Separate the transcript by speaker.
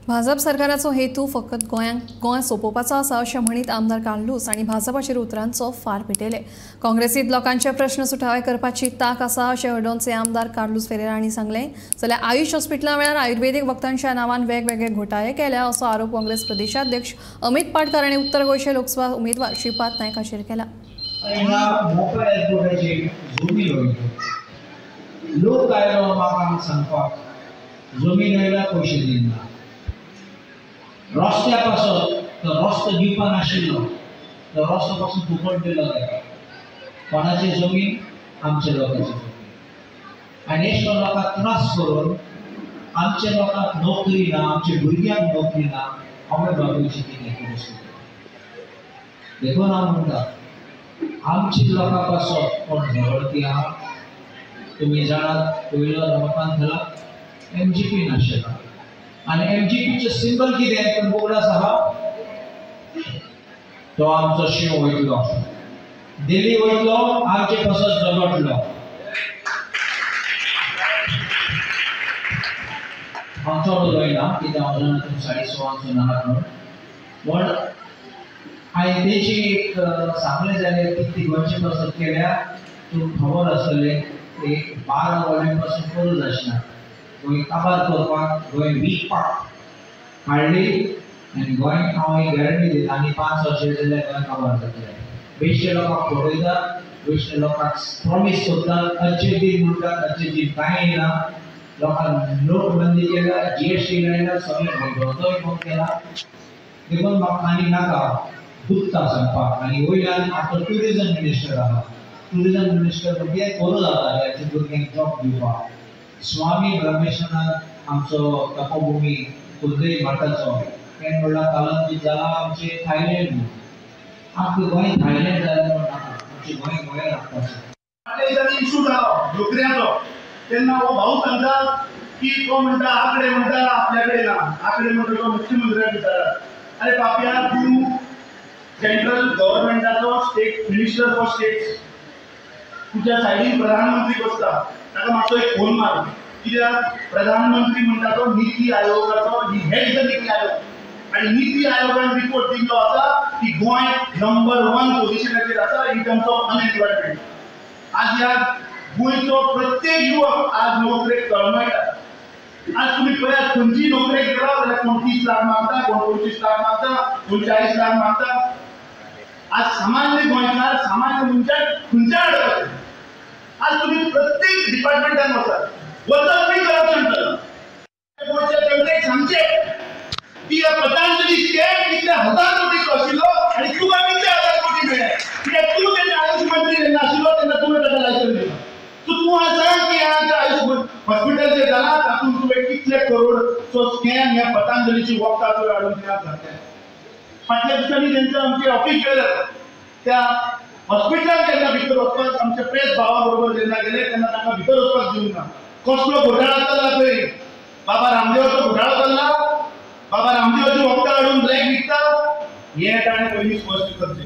Speaker 1: भाजप सरकाराचो हेतू फकत गोंय सोंपोवपाचो आसा अशें म्हणीत आमदार कार्लूस आनी भाजपाचेर उतरांचो फार पेटयले। काँग्रेसीत लोकांचे प्रश्न सुटावे करपाची तांक आसा अशें हळदोणचे आमदार कार्लूस फेरेरा हांणी सांगलें। जाल्यार आयुष हॉस्पिटला वेळार आयुर्वेदीक वखदांच्या नांवान वेगवेगळे घोटाळे केल्या असो आरोप काँग्रेस प्रदेशाध्यक्ष अमित पाटकर आनी उत्तर गोंयचे लोकसभा उमेदवार श्रीपाद नायक हांचेर केला।
Speaker 2: लोक आयलो म्हाका सांगपाक जमीन आयला पयशे दिना, रस्त्या पासत तो रस्तो दिवपा नाशिल्लो, तो रस्तो पासून फुकट दिलो ताका। कोणाची जमीन? आमच्या लोकांची जमीन। आनी अशें करून लोकांक त्रास करून आमच्या लोकांक नोकरी ना, आमच्या भुरग्यांक नोकरी ना, आवय बापूयची कितें परिस्थिती। देखून हांव म्हणटा आमच्या लोकां पासत कोण झगडती आहा तुमी जाणात। पयलो रमाकांत खलप एमजीपी नाशिल्लो आनी एमजीपीचें सिंबल कितें तुमकां उगडास आहा? तो आमचो शींव वयतलो, दिल्ली वयतलो, आमचे पासत झगडलो। हांव चड उलयना कित्याक हांव जाणा तुमी 6.25 नाका म्हणून, पूण हांवें तेजी एक सांगलें जाल्यार कितली गोंयचे पासत केल्या तुमकां खबर आसतलें। एक 12 वरां पासून करूं जाचना गोंय काबार करपाक, गोंय विकपाक हाडली आनी गोंय हांव एक गॅरंटी दिता आनी 5 वर्सां जाल्यार गोंय काबार जातलें। बेश्टे लोकांक फटयतात, बेश्टे लोकांक प्रॉमीस करतात, अच्छे दिन म्हणटात, अच्छे दिन कांय येना। लोकांक नोटबंदी केल्या, GST लायला, सगळें धंदोय बंद केला। देखून म्हाका आनी नाका दुखता सांगपाक। आनी वयल्यान आतां ट्युरिजम मिनिस्टर आहा, ट्युरिजम मिनिस्टर कितें करूं जाता ह्या भुरग्यांक जॉब दिवपाक। स्वामी ब्रह्मेश्वरान आमचो तपोभूमी कुर्डे मठाचो तेणें म्हणलां कालंजी जाला आमचें थायलंड म्हणून। आमकां गोंय थायलंड जालें म्हूण नाका, आमचें गोंय गोंय राखपाचें।
Speaker 3: फाटल्या दिसांनी इशू जालो नोकऱ्यांचो, तेन्ना हो भाऊ सांगता की तो म्हणटा आंकडे म्हणटा आपल्या कडेन ना, आंकडे म्हणटा तो मुख्यमंत्र्याक विचारात। अरे पापया, तूं सेंट्रल गव्हर्मेंटाचो स्टेट मिनिस्टर फॉर स्टेट्स, तुज्या सायडीन प्रधानमंत्री बसता, ताका मातसो एक फोन मार। कित्याक प्रधानमंत्री म्हणटा तो नीती आयोगाचो, ही हेड the NITI Aayog, आनी नीती आयोगान रिपोर्ट दिल्लो आसा की गोंय नंबर 1 पोझिशनाचेर आसा इन टर्म्स ऑफ अनएम्प्लॉयमेंट। आज ह्या गोंयचो प्रत्येक युवक आज नोकरेक तळमळटा। आज तुमी पळयात खंयची नोकरेक गेला जाल्यार कोण 30 लाख मागता, कोण 25 लाख मागता, कोण 40 लाख मागता। आज सामान्य गोंयकार, सामान्य मनशाक खंयच्या अडकता। आज तुम्ही प्रत्येक डिपार्टमेंटान वचात, वचत बी करप्शन चल्लां। गोंयच्या जनतेक सांगचें की ह्या पतंजली स्कॅम कितले हजार कोटीचो आशिल्लो आनी तुका कितले हजार कोटी मेळ्ळे, कित्याक तूं तेन्ना आयुष मंत्री जेन्ना आशिल्लो तेन्ना तुवें ताका लायसन्स दिलां। तूं आज सांग की ह्या आयुष हॉस्पिटल जें जालां तातूंत तुवें कितले करोडचो स्कॅम ह्या पतंजलीची वखदां तुवें हाडून त्या घातल्या। फाटल्या दिसांनी तेंचो आमचे ऑफिस गेले त्या हॉस्पिटलान जेन्ना भितर वचपाक आमच्या प्रेस भावा बरोबर जेन्ना गेले तेन्ना तांकां भितर वचपाक दिवंक ना। कसलो घोटाळो चल्ला थंय? बाबा रामदेवाचो घोटाळो चल्ला, बाबा रामदेवाची वखदां हाडून ब्लॅक विकता, हें ताणें पयलीं स्पश्ट करचें।